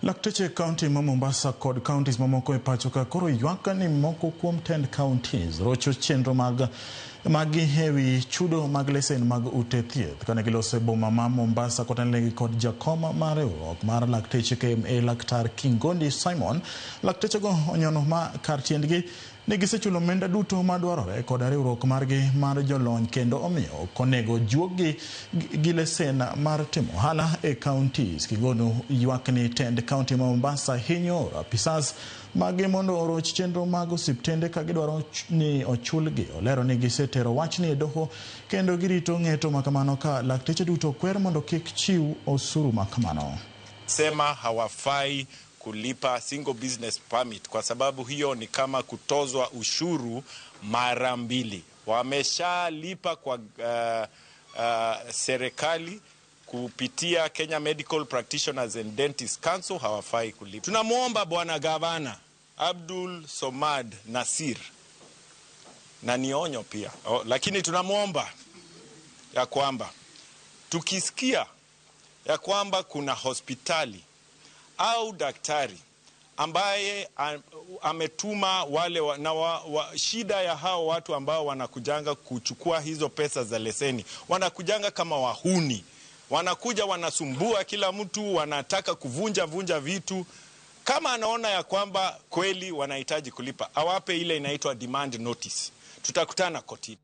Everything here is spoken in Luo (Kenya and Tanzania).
Lakteche kaunti ma Mombasa kod counties mamoko e pacho ka koro ywak ni moko kuom tend counties rocho chenro mag magi ewi chudo mag lesen mag ute thieth. Kane giloso e boma ma Mombasa kotenegi kod jakom mar riwruok mar lakteche KMA Laktar Kingondi Simon, laktechego onyono ma kar tiendgi ni gisechulo omenda duto madwarore kod riwruok margi mar jolony kendo omiyo ok onego juog-gi gi lesen mar timo ohala e counties. Kigono ywak ni tend kaunti ma Mombasa hinyo oro apisas maggi mondo oroch chenro mag osiptende ka gidwaro ni ochulgi. Olero ni gisetero wachni e doho kendo girito ng'eto makamano ka lakteche duto kwer mondo kik chiw osuru makamano. Sema hawafai kulipa single business permit kwa sababu hiyo ni kama kutozwa ushuru mara mbili. Wameshalipa kwa serikali kupitia Kenya Medical Practitioners and Dentists Council, hawafai kulipa. Tunamwomba Bwana Gavana Abdul Somad Nasir, na ni onyo pia lakini tunamwomba ya kwamba tukisikia ya kwamba kuna hospitali au daktari ambaye ametuma wale wa, na wa, wa, shida ya hao watu ambao wanakujanga kuchukua hizo pesa za leseni, wanakujanga kama wahuni, wanakuja wanasumbua kila mtu, wanataka kuvunja vunja vitu. Kama anaona ya kwamba kweli wanahitaji kulipa, awape ile inaitwa demand notice. Tutakutana kotini.